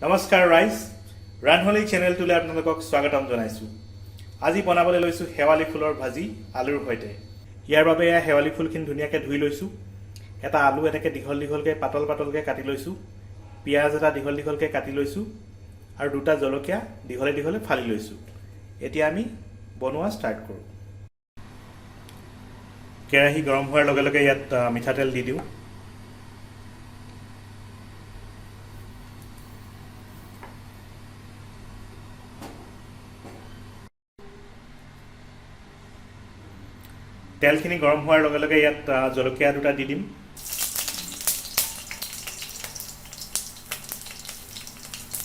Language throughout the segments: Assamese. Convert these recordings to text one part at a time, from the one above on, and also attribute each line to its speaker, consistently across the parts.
Speaker 1: নমস্কাৰ ৰাইজ, ৰান্ধনী চেনেলটোলৈ আপোনালোকক স্বাগতম জনাইছোঁ। আজি বনাবলৈ লৈছোঁ শেৱালি ফুলৰ ভাজি আলুৰ সৈতে। ইয়াৰ বাবে এয়া শেৱালি ফুলখিনি ধুনীয়াকৈ ধুই লৈছোঁ। এটা আলু এনেকৈ দীঘল দীঘলকৈ, পাতল পাতলকৈ কাটি লৈছোঁ। পিঁয়াজ এটা দীঘল দীঘলকৈ কাটি লৈছোঁ আৰু দুটা জলকীয়া দীঘলে দীঘলে ফালি লৈছোঁ। এতিয়া আমি বনোৱা ষ্টাৰ্ট কৰোঁ। কেৰাহী গৰম হোৱাৰ লগে লগে ইয়াত মিঠাতেল দি দিওঁ। তেলখিনি গৰম হোৱাৰ লগে লগে ইয়াত জলকীয়া দুটা দি দিম।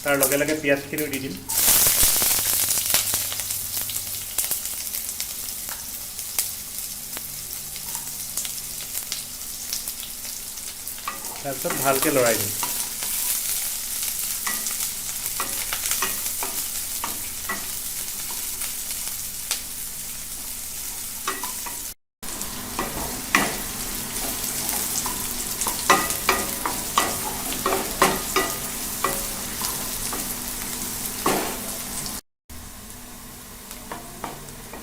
Speaker 1: তাৰ লগে লগে পিঁয়াজখিনিও দি দিম। তাৰপিছত ভালকৈ লৰাই দিম।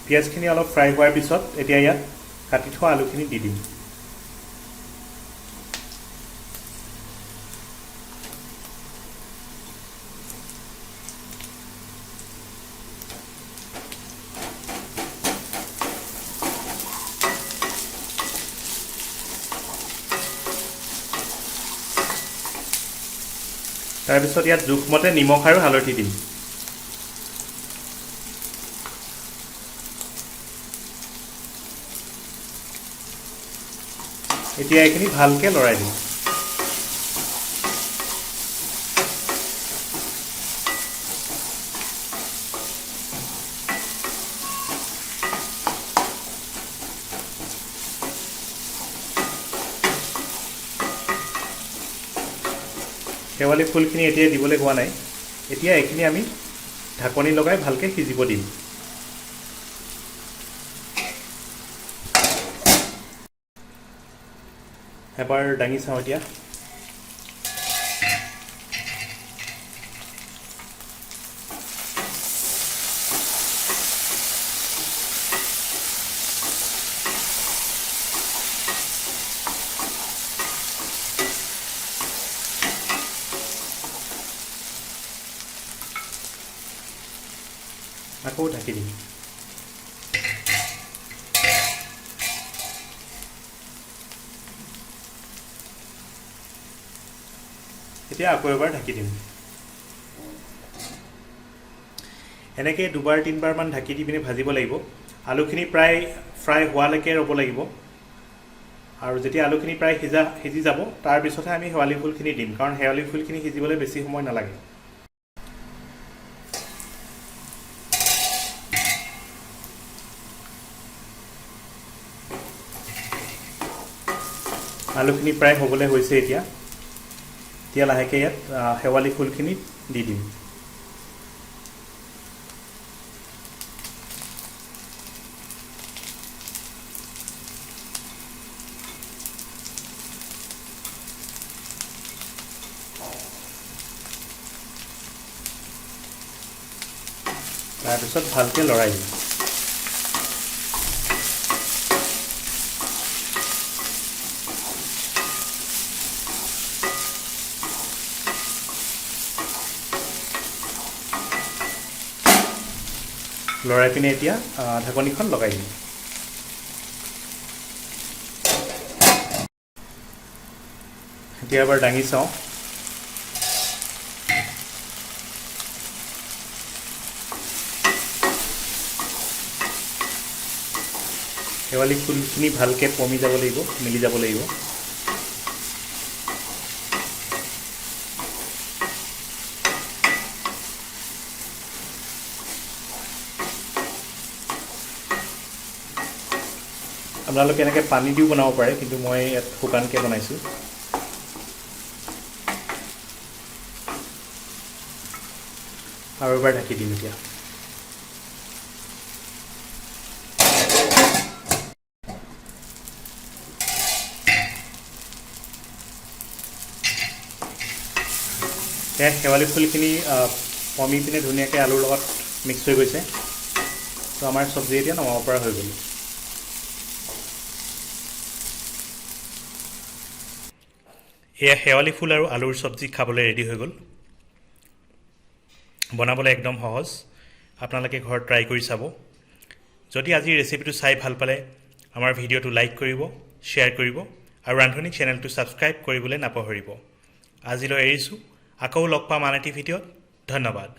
Speaker 1: পিঁয়াজখিনি অলপ ফ্ৰাই হোৱাৰ পিছত এতিয়া ইয়াত কাটি থোৱা আলুখিনি দি দিম। তাৰপিছত ইয়াত জোখমতে নিমখ আৰু হালধি দিম। এতিয়া এইখিনি ভালকৈ লৰাই দিম। শেৱালি ফুলখিনি এতিয়া দিবলৈ হোৱা নাই। এতিয়া এইখিনি আমি ঢাকনি লগাই ভালকৈ সিজিব দিম। এবাৰ দাঙি চাওঁ এতিয়া। আকৌ ঢাকি দিম। এতিয়া আকৌ এবাৰ ঢাকি দিম। এনেকৈ দুবাৰ তিনিবাৰমান ঢাকি দি পিনে ভাজিব লাগিব। আলুখিনি প্ৰায় ফ্ৰাই হোৱালৈকে ৰ'ব লাগিব আৰু যেতিয়া আলুখিনি প্ৰায় সিজি যাব, তাৰপিছতহে আমি শেৱালি ফুলখিনি দিম, কাৰণ শেৱালি ফুলখিনি সিজিবলৈ বেছি সময় নালাগে। আলুখিনি প্ৰায় হ'বলৈ হৈছে এতিয়া। এতিয়া লাহেকৈ ইয়াত শেৱালি ফুলখিনি দি দিম। তাৰপিছত ভালকৈ লৰাই দিম। লৰাই পিনে এতিয়া ঢাকনিখন লগাই দিম। এতিয়া এবাৰ দাঙি চাওঁ। শেৱালি ফুলখিনি ভালকৈ পমি যাব লাগিব, মিলি যাব লাগিব। আপোনালোকে এনেকৈ পানী দিও বনাব পাৰে, কিন্তু মই ইয়াত শুকানকৈ বনাইছোঁ। আৰু এবাৰ ঢাকি দিম এতিয়া। সেয়া শেৱালি ফুলখিনি পমি পিনে ধুনীয়াকৈ আলুৰ লগত মিক্স হৈ গৈছে। তো আমাৰ চব্জি এতিয়া নমাব পৰা হৈ গ'ল। এয়া শেৱালি ফুল আৰু আলুৰ চব্জি খাবলৈ ৰেডি হৈ গ'ল। বনাবলৈ একদম সহজ, আপোনালোকে ঘৰত ট্ৰাই কৰি চাব। যদি আজিৰ ৰেচিপিটো চাই ভাল পালে, আমাৰ ভিডিঅ'টো লাইক কৰিব, শ্বেয়াৰ কৰিব আৰু ৰান্ধনী চেনেলটো ছাবস্ক্ৰাইব কৰিবলৈ নাপাহৰিব। আজিলৈ এৰিছোঁ, আকৌ লগ পাম আন এটি ভিডিঅ'ত। ধন্যবাদ।